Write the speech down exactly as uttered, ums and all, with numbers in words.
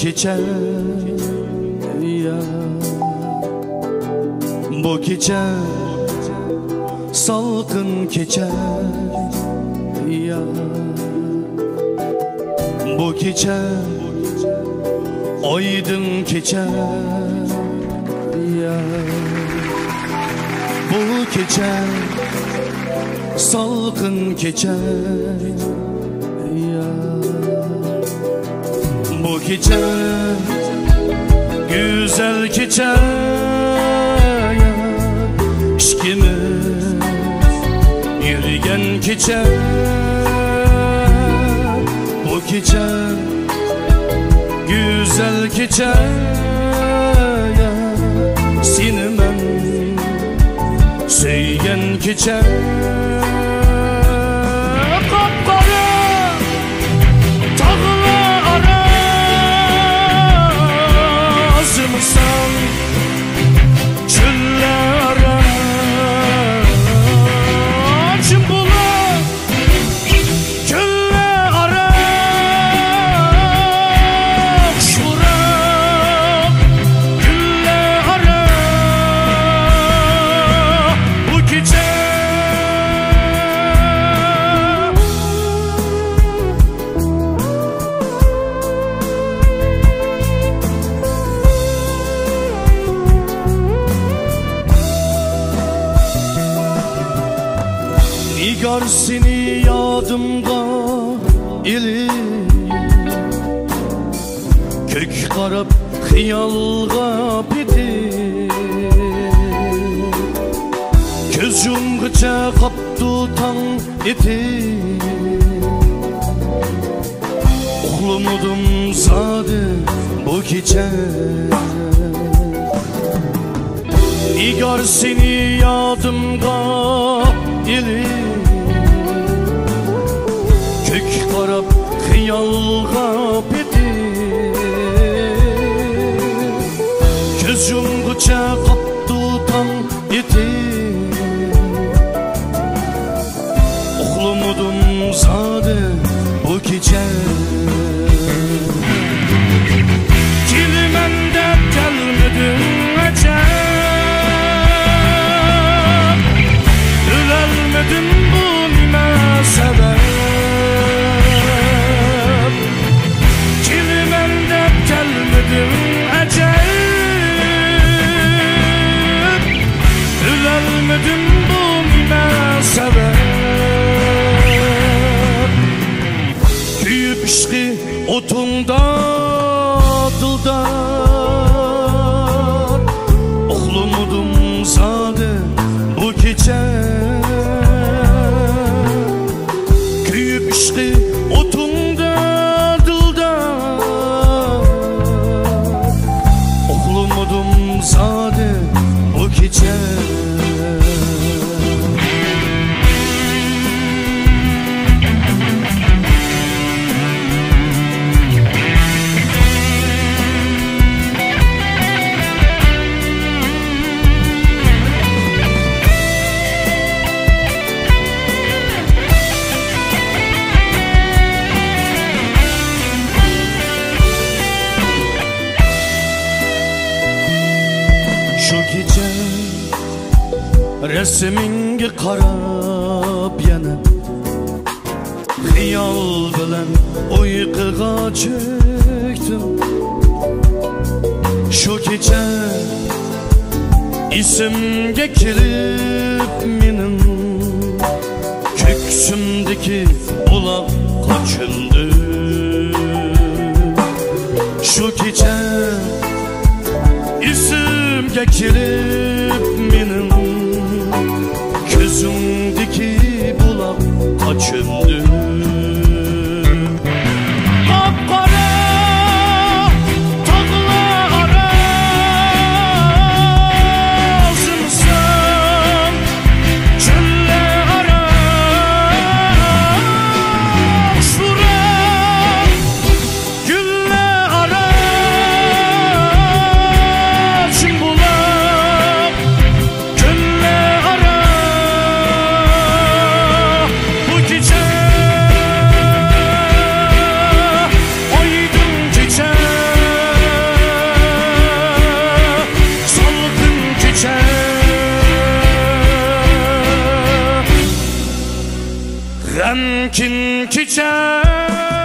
كېچە، يا، بۇ كېچە سالقىن كېچە، يا، بۇ كېچە ئايدىڭ كېچە، يا، بۇ كېچە سالقىن كېچە، يا، بۇ كېچە گۈزەل كېچە، يا، ئىككىمىز يۈرگەن كېچە، بۇ كېچە گۈزەل كېچە، يا، سېنى مەن سۆيگەن كېچە. قاپقارا تاغلار ئارا زىمىستان، چۆللەر ئارا چىم بۇلاق، كۆللەر ئارا خۇش پۇراق، گۈللەر ئارا بۇ كېچە. نىگار، سېنى يادىمغا ئېلىپ، كۆككە قاراپ خىيالغا پېتىپ، كۆز يۇمغىچە قاپتۇ تاڭ ئېتىپ. ئۇخلىمىدىم زادى بۇ كېچە. نىگار، سېنى يادىمغا ئېلىپ، كۆككە قاراپ خىيالغا پېتىپ، كۆز يۇمغۇچە قاپتۇ تاڭ ئېتىپ. ئۇخلىمىدىم زادى بۇ كېچە. كېلىمەن دەپ كەلمىدىڭ ئەجەب، بىلەلمىدىم بۇ نېمە سەۋەب. كېلىمەن دەپ كەلمىدىم ئەجەب، بىلەلمىدىم بۇ نېمە سەۋەب. كۆيۈپ ئىشقى ئوتۇڭدا دىلدار، ئۇخلىمىدىم زادى بۇ كېچە. كۆيۈپ ئىشقى ئوتۇڭدا دىلدار، ئۇخلىمىدىم زادى بۇ كېچە. شۇ كېچە رەسىمىڭگە قاراپ يەنە خىيال بىلەن ئۇيقۇغا چۆكتۈم. شۇ كېچە ئېسىمگە كېلىپ مېنىڭ، كۆكسۈمدىكى بۇلاققا چۆمدۈم. شۇ كېچە ئېسىمگە كېلىپ مېنىڭ، كۆزۈڭدىكى بۇلاققا چۆمدۈم. قاپقارا تاغلار ئارا زىمىستان، چۆللەر ئارا خۇش پۇراق، گۈللەر ئارا چىم بۇلاق، كۆللەر ئارا بۇ كېچە. غەمكىن كېچە.